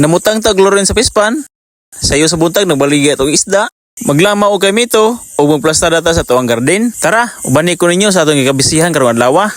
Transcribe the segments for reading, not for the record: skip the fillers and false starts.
Namutang tag chlorine sa fish pond. Sayo sa buntag nagbaligya atong isda. Maglamaw og kaymito ug magplastada ta sa atuang garden. Tara, ubani ko ninyo sa atong gikabisihan karong adlaw.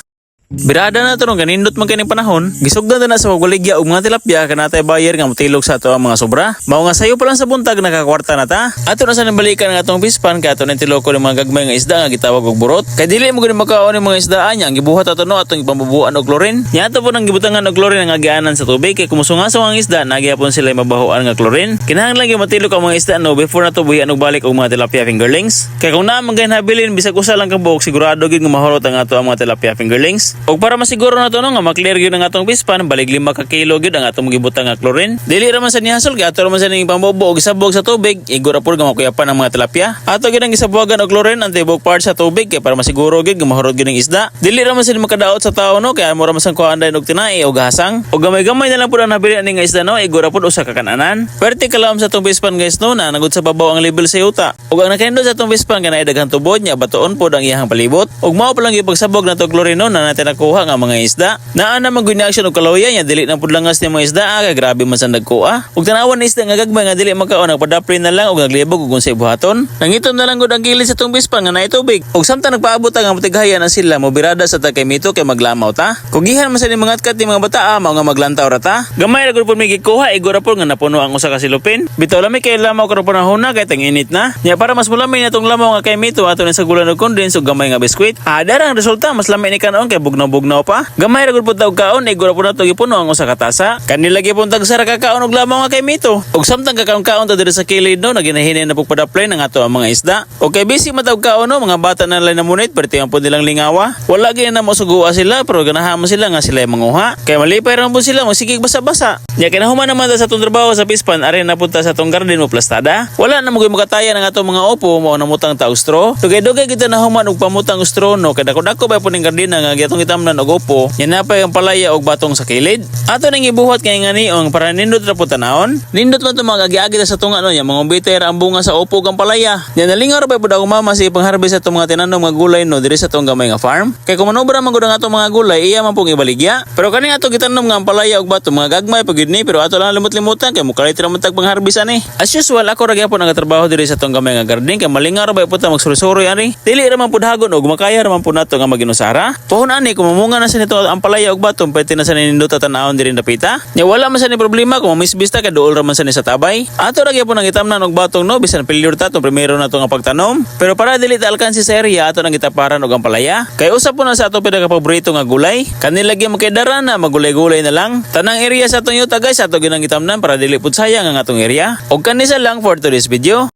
Birada na to nung kanindot man kining panahon, gisugdan na sa pagbaligya og mga tilapia kanatay buyer nga motilok sa ato ang mga sobra. Mao nga sayo pa lang sa buntag nakakwarta na ta. Ato na sa nabalikan ang atong fish pond kay ato nang tiloko ng mga gagmay nga isda nga gitawag og burot. Kay dili mo gud makaon ng mga isdaan niya ang gibuhat ato no atong ipambubuan og chlorine. Nya ato po nang gibutangan og chlorine ang agianan sa tubig kay kumusungasong ang isda nagyapon sila mabahoan nga chlorine. Kinahanglan gyud matilok ang mga isda no before nato buhian og balik og mga tilapia fingerlings. Kay kung naa man habilin bisag usa lang ka buok, sigurado gyud nga mahurot ang ato ang mga tilapia fingerlings. Og para masiguro na to no nga maklear gyud ang atong fish pond, balig 5 ka kilo gyud ang atong gibutang nga chlorine. Dili ra man sa nihasol kay ato ra man sa ning pambobo og isabog sa tubig, igo ra pud nga makuyapan ang mga tilapia. Ato gyud ang gisabuagan og chlorine ang tibok part sa tubig kay para masiguro gyud nga mahurot gyud ang isda. Dili ra man sila makadaot sa tao no kay amo ra man sang kuhaan dayon og tinai og hasang. Og gamay-gamay na lang pud ang nabili ani nga isda no, igo ra pud usa ka kananan. Perte kalaom sa atong fish pond, guys, no na nagud sa babaw ang level sa yuta. Og ang nakaindot sa atong fish pond kanay daghang tubod nya batuon pod ang iyahang palibot. Og mao pa lang ipagsabog nato chlorine no na natin nakuha nga mga isda. Naa na man gyud action og kaluya nya dili na pud langas ni mga isda ah, kay grabe man sa nagkuha. Og tanawan ni isda nga gagmay nga dili makaon, nagpadapli na lang og naglibog og unsay buhaton. Nangitom na lang gud ang gilid sa atong fish pond nga naay tubig. Og samtang nagpaabot ang mutighaya na sila, mobirada sa ta kaymito kay maglamaw ta. Kugihan man sa ni mga atkat ni mga bata ah, mao nga maglantaw ra ta. Gamay ra gud pud may gikuha, igo ra pud nga napuno ang usa ka silupin. Bitaw lami kay lamaw karon panahon na kay tang-init na. Nya para mas mulami na tong lamaw nga kaymito, ato ni sagulan og condense ug gamay nga biskwit. Ah, dara ang resulta, mas lami ni kanon kay bugnaw-bugnaw pa. Gamay ra gud pud tawg kaon, igo ra pud nato gipuno ang usa ka tasa. Kanila gyapon tagsa ra ka kaon og lamaw nga kaymito. Ug samtang kakaon-kaon ta diri sa kilid no, naginahinay na pug padaplay ng ato ang mga isda. Og kay busy matawg kaon no, mga bata na lang namunit, perti ang pud nilang lingawa. Wala gyud na mo sugua sila pero ganahan mo sila nga sila ay manguha. Kay malipay ra pud sila mo sige basa-basa. Nya kinahuman naman ta sa atong trabaho sa fish pond, ari na punta sa atong garden mo plastada. Wala na mo gyud makataya ng atong mga opo, mao namutang ta og straw. Dugay-dugay kita nahuman og pamutang og straw no, kay dako-dako ba po ning gardina nga giatong itamnan og opo. Nya napay ang palaya og batong sa kilid. Ato nang ibuhat kay nga niong para nindot ra po tanawon. Nindot man to mga agi-agi ta sa tunga no, nya mga bitter ang bunga sa opo ug ang palaya. Nya nalingaw ra pa pud ako mama sa ipangharvest sa atong mga tinanom nga gulay no diri sa atong gamay nga farm. Kay kung manobra man gud ang atong mga gulay, iya man pong ibaligya. Pero kani ato gitanom nga ang palaya ug bato, mga gagmay pa gyud ni pero ato lang limot-limutan kay mukalit ra man tag pangharvest ani. As usual, ako ra gyapon ang trabaho diri sa atong gamay nga garden kay malingaw ra ba pud ta magsuroy-suroy ani. Dili ra man pud hagon og makaya ra man pud nato nga maginusara. Pohon ani kung mamunga na sa nito ang palaya ug bato, pwede na sa nindot tanawon diri dapita. Nya wala man sa ni problema kung mamisbis ta kay duol ra man sa ni sa tabay. Ato ra gyapon ang itamnan og batong no bisan failure ta tong primero na to nga pagtanom. Pero para dili ta alkansi sa area, ato nang gitaparan og ang palaya. Kay usa po na sa ato pinaka paborito nga gulay. Kanila gyud makidara na magulay-gulay na lang. Tanang area sa atong yuta, guys, ato ginang gitamnan para dili pud sayang ang atong area. Og kanisa lang for today's video.